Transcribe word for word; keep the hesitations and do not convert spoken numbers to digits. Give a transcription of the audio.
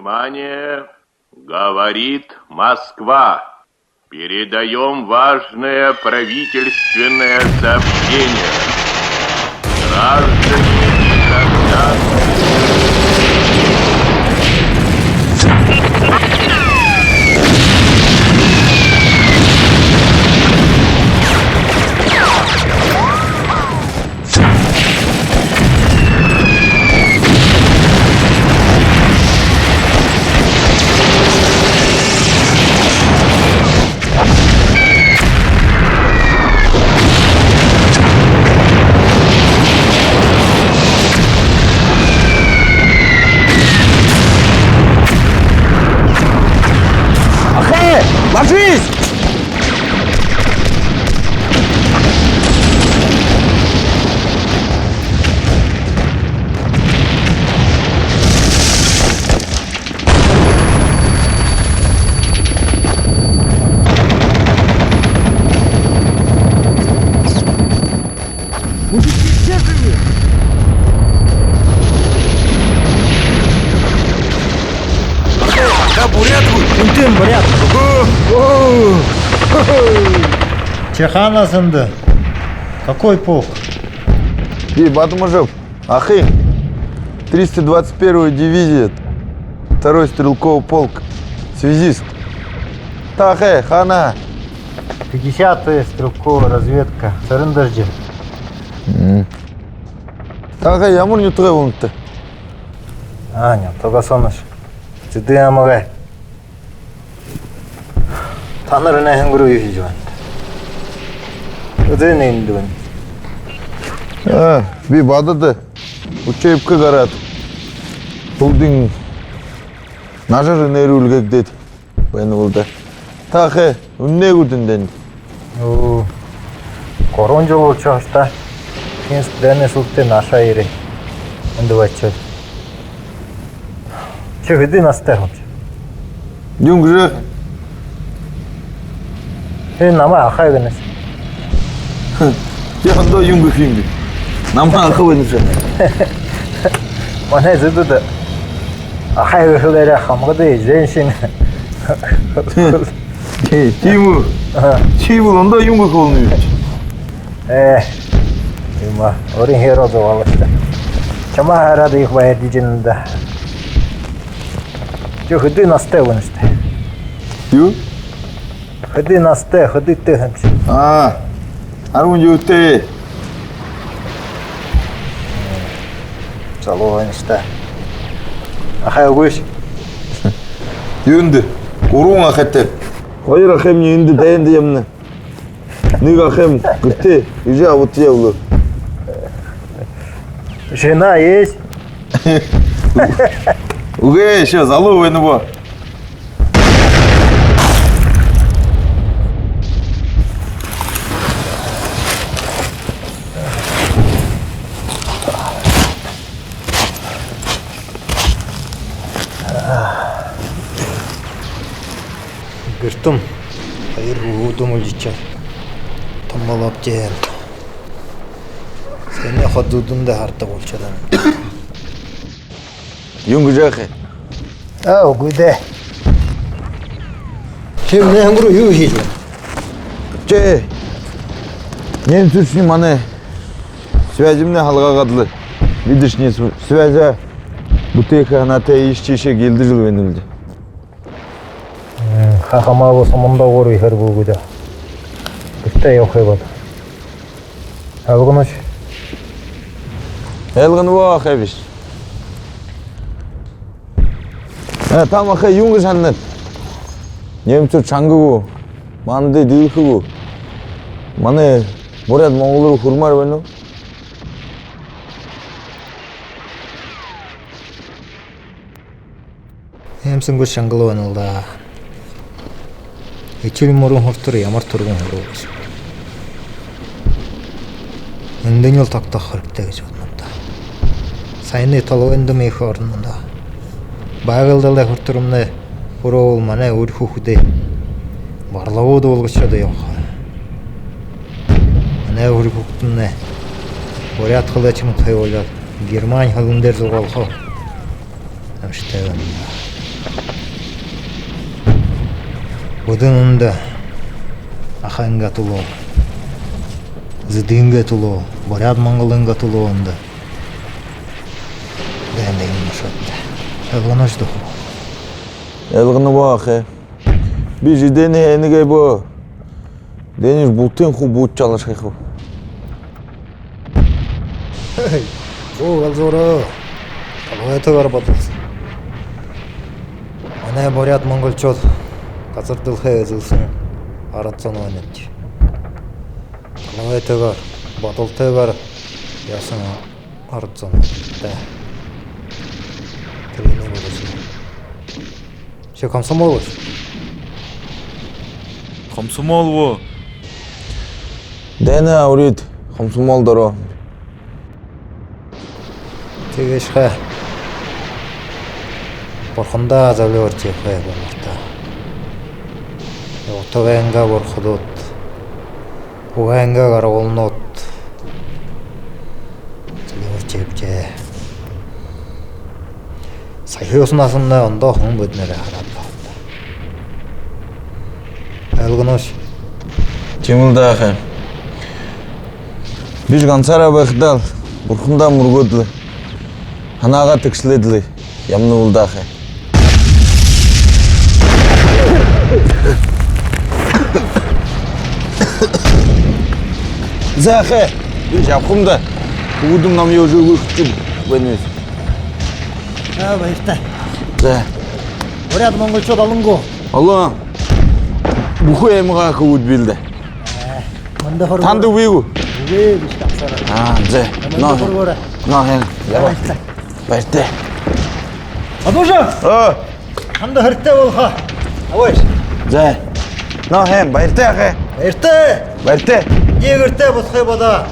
Внимание! Говорит Москва. Передаём важное правительственное сообщение. Граждане и гражданки. Ахай, ложись! Мужики, где же вы? Да, бурят вы? Интым бурят. Ого! О! Хо-хо! Чехана сэнды. Какой полк? И Батмужев. Ахын. Триста двадцать первая дивизия. Второй стрелковый полк. Связист. Та ахай, хаана? Пятидесятая стрелковая разведка. Сэрэн-Доржи. М. Та ахай, ямар нютагай болонот? А, нютагай соонь. Зэдын аймагай. Танар энээхэн гүрөө юу хэжэ байнат? Зэдын эндэ байна. А, би баадада. Учебка гараад. Хүлдын нажар энеэрүүлгээгдээд байна бол даа. Та ахай, үнэнэй гү эндэ? Оо, гурбан жэл болошоо ха юм даа. Финск дайнай һүүлдэ наашаа ерээ. Эндэ байшоо. Ши хэды наһатай хүм ши? Юун гэжэ? Ши намайе ахай гэнэш. Ши ондоо юун гэхэ юм бэ? Намайе ахай гэнэш. Манай Зэдын ахай гэхэ лээрээ хамагады женщин. Тиимэ гү? Аха. Ши бол ондоо юун гэхэ болоноб? Ээ, юм аа. Өөрын хээрээ зугаалаа ха юм даа. Чамайе хараад ехэ баярлажа байна даа. Ши хэды наһатай гэнэш даа? Юу? Хэды наһатай, хэдытэй хүм ши? А, арбан юһэтэй. Залуу байна ха юм даа. Ахай үгы ши? Юундэ? Гурбан ахайтай. Хоёр ахаймни эндэ дайнда ябана. Нэгэ ахаймни гэртээ эжы абатаяа үлөө. Жена есть? Үгы, ещё залуу байна бо. Гэртэмни хоёр хүүгэдээ үлэжэ, том болообди. Сэнэ ходуудаа хардаг болошоод байна. Юун гэжэ яаха юм? А, үгы даа. Ши энээхэн гүрөө юу хэжэ байнат? Ши, немцүүдшни манай связимнай халгаагаад лэ. Бидэшни св-, связь бүтээхэ һанаатай иишэ тиишээ гүйлдэжэл байнабди. М, ха хамаагүй, сомондоо гүрөө ехээр буугыда. Гэртээ ябахабди. Ойлгоно гүш? Ойлгоно бо, ахай бэшэ. Э, та, ахай, юун гэжэ һананат? Немцүүд шанга гү? Манда диилхэ гү? Манай буряад Монгол руу хүрмээр байна гү? Эмсэн гү, шангал байна лэ даа. Эшэл мүрэн хүрэтэр ямар түргэн һуруу гэжэ. Эндэнь лэ тогтохо хэрэгтэй гэжэ бодоноб даа. Саянай толгойндомнай ехэ орно даа. Байгаалида хүрэтэрмнай хүрөө бол манай үри хүүгэдые барлабууд болгожоод ябаха. Манай үри хүүгэднай буряад хэлэеэ шэнэ хуу болёод, герман хэлэн дээрэ зугаалха. Амжалтатай байна. Бидэн эндэ ахайнгаа түлөө, зэдынгээ түлөө, буряад-монголынгаа түлөө эндэ дайн дээгүүр ошообди. Ойлгоноош даа, хуу? Ойлгоноб, ахай. Би жэдэнэ хэнэгээ бо. Дэниш бултын хуу буудажа алашхай хуу. Хэй, буу галзуураа. Талгайтайгаар бодолсо. Манай буряад-монголчууд газар дэлхэй эзэлсэн арад зон байнабди. Талгайтайгаар, бодолтойгоор яасан арад зон даа. Тэрэнээ бодолсо. Ши комсомол гүш? Комсомол гү? Дайнаа урид, комсомол доро. Тиигээшхэ, бурхандаа зоболон ябахаб. Утагайнгаа бурхадууд, угайнгаа гарбалнууд зоболон ябажа. Сахюусанһаа ондоо хүн бидэнэрээ хараад байна. Ойлгоноош? Тиимэл даа, ахай. Бишни гансаараа байхадаа лэ бурхандаа мүргөөд лэ, һанаагаа тэгшэлээд лэ ябанабди даа, ахай. За, ахай, би ябахам даа. Хүбүүдэй намайе уже үгы хэжэ байна. За, баяртай. За. Буряад-монголчууд олон гү? Олон. Бүхы аймагай хүбүүд бии л даа. Э, мэндэ хүргөө. Танда үгы гү? Үгы, бишни гансаараа. А, за. Мэндэ хүргөөрэй. Но, хэн. Но, хэн. Ябаа. Баяртай. Баяртай. Адуужа! Оо. Танда хэрэгтэй болохо. Абыш. За. Но, хэн, баяртай, ахай. Баяртай. Баяртай. Эдэ гэртээ бусхай бодо.